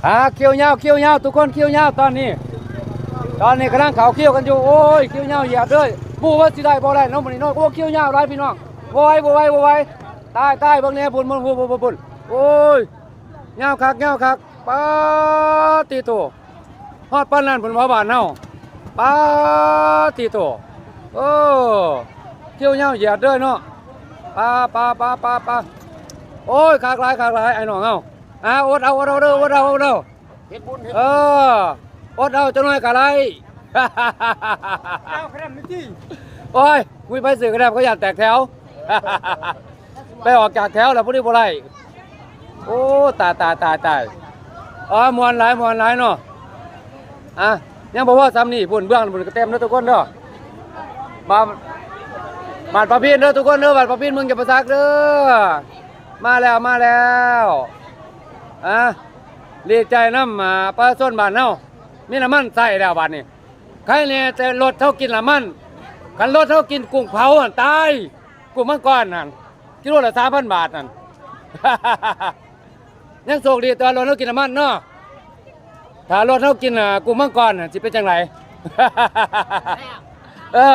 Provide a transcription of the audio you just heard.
ອ່າ ຄິວຍາວ ຄິວຍາວ ທຸກຄົນ ຄິວຍາວຕອນນີ້ ຕອນນີ້ກຳລັງເຂົ້າຄິວກັນຢູ່. ໂອ້ຍ ຄິວຍາວຢຽດເລີຍ ບໍ່ຮູ້ວ່າຊິໄດ້ບໍ່ໄດ້ເນາະມື້ນີ້ເນາະ. ໂອ້ ຄິວຍາວຫຼາຍພີ່ນ້ອງ ບໍ່ໄຫວ ບໍ່ໄຫວ ບໍ່ໄຫວ. ຕາຍ ຕາຍ ເບິ່ງແດ່ພຸ້ນ ພຸ້ນ ພຸ້ນ ພຸ້ນ ພຸ້ນ. ໂອ້ຍ ຍາວຄັກ ຍາວຄັກ ປາດຕິໂຕ ຮອດປານນັ້ນພຸ້ນບໍ່ບ້ານເຮົາ ປາດຕິໂຕ. ໂອ້ ຄິວຍາວຢຽດເດີເນາະ ປາ ປາ ປາ ປາ ປາ. ໂອ້ຍ ຄັກຫຼາຍ ຄັກຫຼາຍ ອ້າຍນ້ອງເຮົາ. ອ່າ ອົດເອົາ ອົດເອົາເດີ ອົດເອົາ ອົດເອົາ. ເຮັດບຸນ ເຮັດ ເອີ ອົດເອົາຈັກໜ້ອຍກໍໄດ້. ເອົາຂະແໜມນີ້ຕິ. ໂອ້ຍ ມີໃຜຊື້ຂະແໜມ ເຂົາຢ້ານແຕກແຖວ ໄປອອກຈາກແຖວແລ້ວ ຜູ້ນີ້ບໍ່ໄດ້. ໂອ້ ຕາຍ ຕາຍ ຕາຍ ຕາຍ. ເອີ ມ່ວນຫຼາຍ ມ່ວນຫຼາຍເນາະ. ອ່ະ ຍັງບໍ່ພໍສ່ຳນີ້ ພຸ້ນ ເບື້ອງພຸ້ນກໍເຕັມເດີທຸກຄົນເດີ. ບາດ ບາດປາພິນເດີທຸກຄົນເດີ ບາດປາພິນເມືອງຈຳປາສັກເດີ. ມາແລ້ວ ມາແລ້ວ. ອ່ະ ດີໃຈນຳ ອ່າ ປະຊາຊົນບ້ານເຮົາ ມີນ້ຳມັນໃຊ້ແລ້ວບາດນີ້. ໃຄແນ່ແຕ່ລົດເຮົາກິນນ້ຳມັນ ຄັນລົດເຮົາກິນກຸ້ງເຜົາຫັ້ນຕາຍ ກຸ້ງມັງກອນຫັ້ນ ກິໂລລະສາມພັນບາດນັ້ນ. ຍັງໂຊກດີແຕ່ວ່າລົດເຮົາກິນນ້ຳມັນເນາະ. ຖ້າລົດເຮົາກິນ ອ່າ ກຸ້ງມັງກອນຫັ້ນ ຊິເປັນຈັ່ງໃດ? ເອີ